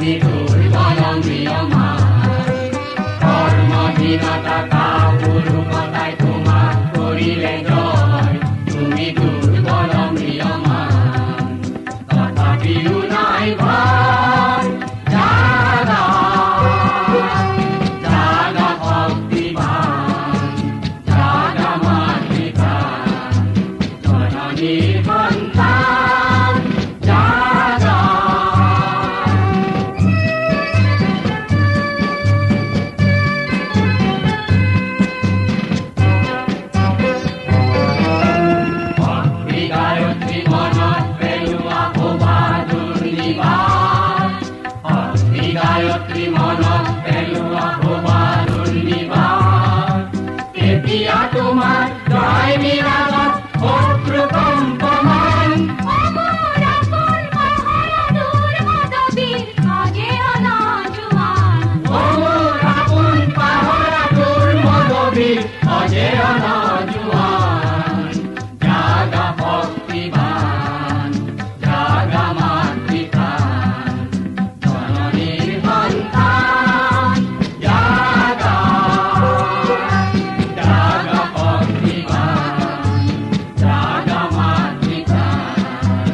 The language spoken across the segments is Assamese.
তুমি দুৰ্বল ম্ৰিয়মান। কৰ্মহীনতা কাপুৰুষতাই তোমাক কৰিলে জয়, তুমি দুৰ্বল ম্ৰিয়মান। তথাপিও নাই ভয়, জাগা জাগা শক্তিবান, জাগা মাতৃপ্ৰাণ, জননীৰ সন্তান, জাগা। ভক্তি গায়ত্ৰী মনত পেলোৱা শোভা দুৰ্নিবাৰ, ভক্তি গায়ত্ৰী মনত পেলোৱা শোভা দুৰ্নিবাৰ। তেতিয়া তোমাৰ জয় বিৰাজত শত্ৰু কম্পমান। অমৰ আপোন পাহৰা দুৰ্মদ বীৰ অজেয় নজোৱান। অমৰ আপোন পাহৰা দুৰ্মদ বীৰ অজেয় নজোৱান। জাগা শক্তিবান, জাগা মাতৃপ্ৰাণ, জননীৰ সন্তান, জাগা জাগা শক্তিবান, জাগা মাতৃপ্ৰাণ,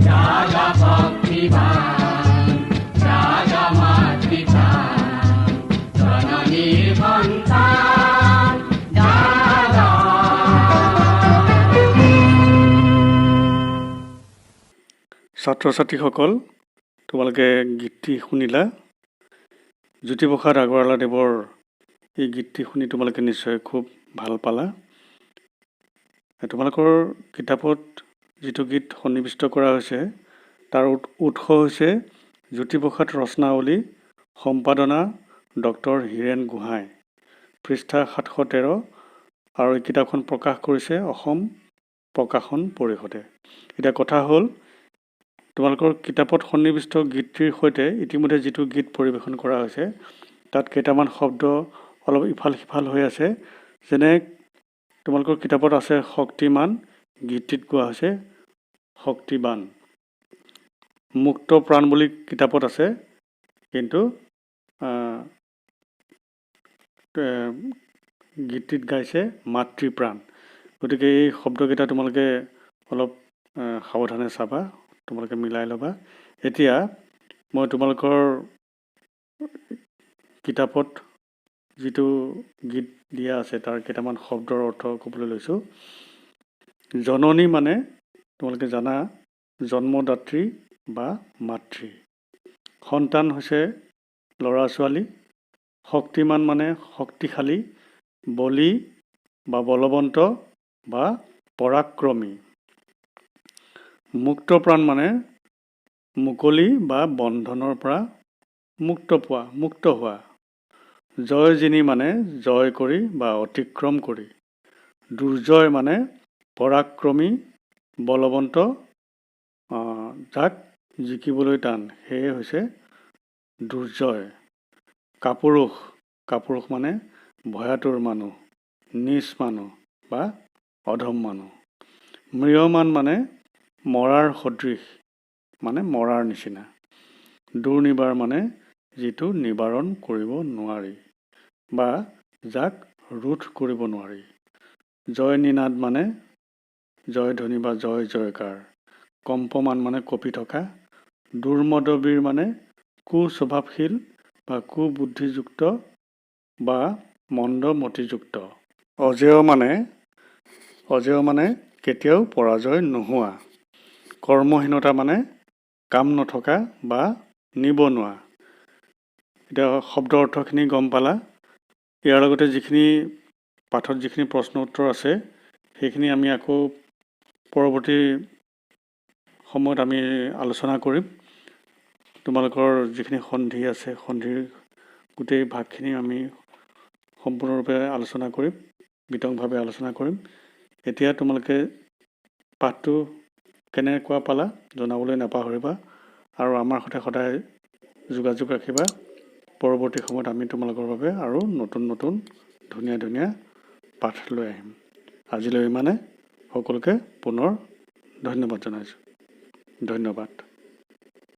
জাগা শক্তিবান, জাগা মাতৃপ্ৰাণ, জননীৰ সন্তান, জাগা। ছাত্ৰ ছাত্ৰীসকল, তোমালোকে গীতটি শুনিলা। জ্যোতিপ্ৰসাদ আগৰৱালাদেৱৰ এই গীতটি শুনি তোমালোকে নিশ্চয় খুব ভাল পালা। তোমালোকৰ কিতাপত যিটো গীত সন্নিৱিষ্ট কৰা হৈছে, তাৰ উৎস হৈছে জ্যোতিপ্ৰসাদ ৰচনাৱলী, সম্পাদনা ডক্টৰ হীৰেণ গোহাঁই, পৃষ্ঠা 713, আৰু এই কিতাপখন প্ৰকাশ কৰিছে অসম প্ৰকাশন পৰিষদে। এতিয়া কথা হ'ল, তোমালোকৰ কিতাপত সন্নিৱিষ্ট গীতটিৰ সৈতে ইতিমধ্যে যিটো গীত পৰিৱেশন কৰা হৈছে, তাত কেইটামান শব্দ অলপ ইফাল সিফাল হৈ আছে। যেনে তোমালোকৰ কিতাপত আছে শক্তিমান, গীতটিত কোৱা হৈছে শক্তিবান। মুক্ত প্ৰাণ বুলি কিতাপত আছে, কিন্তু গীতটিত গাইছে মাতৃপ্ৰাণ। গতিকে এই শব্দকেইটা তোমালোকে অলপ সাৱধানে চাবা, তোমালোকে মিলাই ল'বা। এতিয়া মই তোমালোকৰ কিতাপত যিটো গীত দিয়া আছে, তাৰ কেইটামান শব্দৰ অৰ্থ ক'বলৈ লৈছোঁ। জননী মানে তোমালোকে জানা, জন্মদাত্ৰী বা মাতৃ। সন্তান হৈছে ল'ৰা ছোৱালী। শক্তিমান মানে শক্তিশালী, বলী বা বলৱন্ত বা পৰাক্ৰমী। মুক্ত প্ৰাণ মানে মুকলি বা বন্ধনৰ পৰা মুক্ত পোৱা, মুক্ত হোৱা। জয় জিনি মানে জয় কৰি বা অতিক্ৰম কৰি। দুৰ্জয় মানে পৰাক্ৰমী, বলৱন্ত, যাক জিকিবলৈ টান, সেয়ে হৈছে দুৰ্জয়। কাপুৰুষ, কাপুৰুষ মানে ভয়াতুৰ মানুহ, নীচ মানুহ বা অধম মানুহ। ম্ৰিয়মান মানে মৰাৰ সদৃশ, মানে মৰাৰ নিচিনা। দুৰ্নিবাৰ মানে যিটো নিবাৰণ কৰিব নোৱাৰি বা যাক ৰোধ কৰিব নোৱাৰি। জয় নিনাদ মানে জয় ধ্বনি বা জয় জয়কাৰ। কম্পমান মানে কঁপি থকা। দুৰ্মদবীৰ মানে কুস্বভাৱশীল বা কুবুদ্ধিযুক্ত বা মন্দমতিযুক্ত। অজেয় মানে কেতিয়াও পৰাজয় নোহোৱা। কৰ্মহীনতা মানে কাম নথকা বা নিবনুৱা। এতিয়া শব্দ অৰ্থখিনি গম পালা। ইয়াৰ লগতে যিখিনি পাঠত যিখিনি প্ৰশ্ন উত্তৰ আছে, সেইখিনি আমি আকৌ পৰৱৰ্তী সময়ত আমি আলোচনা কৰিম। তোমালোকৰ যিখিনি সন্ধি আছে, সন্ধিৰ গোটেই ভাগখিনি আমি সম্পূৰ্ণৰূপে আলোচনা কৰিম, বিতংভাৱে আলোচনা কৰিম। এতিয়া তোমালোকে পাঠটো কেনেকুৱা পালা জনাবলৈ নাপাহৰিবা আৰু আমাৰ সৈতে সদায় যোগাযোগ ৰাখিবা। পৰৱৰ্তী সময়ত আমি তোমালোকৰ বাবে আৰু নতুন নতুন ধুনীয়া ধুনীয়া পাঠ লৈ আহিম। আজিলৈ ইমানে। সকলোকে পুনৰ ধন্যবাদ জনাইছোঁ। ধন্যবাদ।